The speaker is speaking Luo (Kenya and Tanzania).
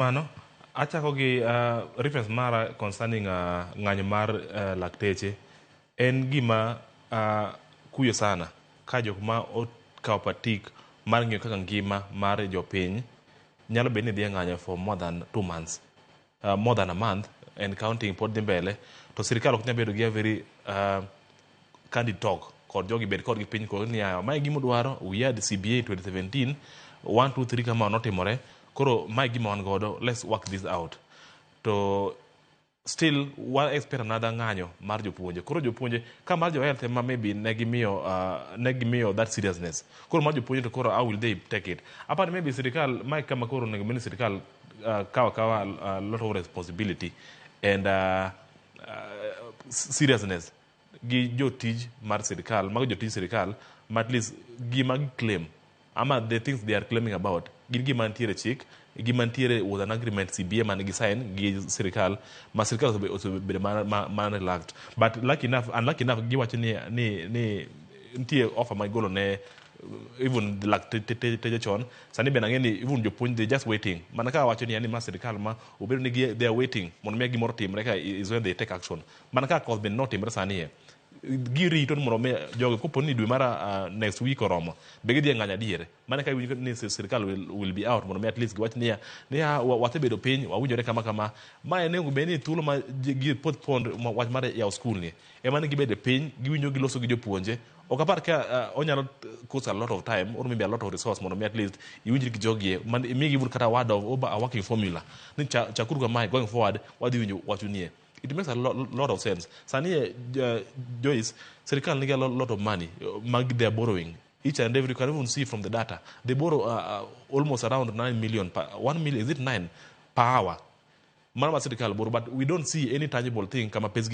Mano achako gi reference mara concerning ng'anyo mar lakteche. En gima kuyo sana ka jok ma okawo patik mar ng'iyo kaka ngima mar jopiny nyalo bedo ni dhi e ng'anyo for more than 2 months, more than a month and counting, pod dhi mbele, to sirikal ok nyal bedo gi a very candid talk kod jogi, bed kodgi piny kod niya, "Mae gima udwaro. We had CBA 2017, 1 2 3 kama notimore, koro mae gima wan godo, let's work this out." To still wa expect another ng'anyo mar jopuonje. Koro jopuonje ka mar jo health ema maybe ne gimiyo that seriousness, koro mar jopuonje to koro how will they take it? Apani maybe sirikal mae kama koro onego bed ni sirikal kawa kawa a lot of responsibility and seriousness gi jotij mar sirikal, mago jotij sirikal ma at least gima gi claim ama the things they are claiming about gin gima nitiere chik, gima nitiere was an agreement, CBA mane gi sign gi sirikal, ma sirikal osebedo ma relaxed. But lucky enough, unlucky enough, giwacho ni nitie offer ma gigolo ne even lakteche chon. Sani bende ang'e ni even jopuonj, they just waiting mana ka wacho ni ma sirikal ma obedo ni they are waiting mondo mi gimoro timre ka is when they take action. Mana ka koth bende notimre sani e girito ni mondo mi jogi kopo ni dwe mar next week oromo be gidhi e ng'anyo adier. Mana ka iwinjo ni sirikal will be out mondo mi at least giwach niya wasebedo piny, wawinjore kama kama. Ma en onego bed ni thuolo ma gi postpone wach mar yawo skul ni ema ne gibedo piny, giwinjo, giloso gi jopuonje. Ok apar ka onyalo cost a lot of time or maybe a lot of resource mondo mi at least iwinjri gi jogi man imigi even kata word of a working formula ni chakuru kamae, going forward wadhi winjo wachunie. It makes a lot of sense. Sani Joyce, sirikal nigi a lot of money mag they are borrowing each and every, you can even see from the data they borrow almost around 9 million per, 1 million, is it 9 per hour? Mano ma sirikal borrow, but we don't see any tangible thing kama pes gi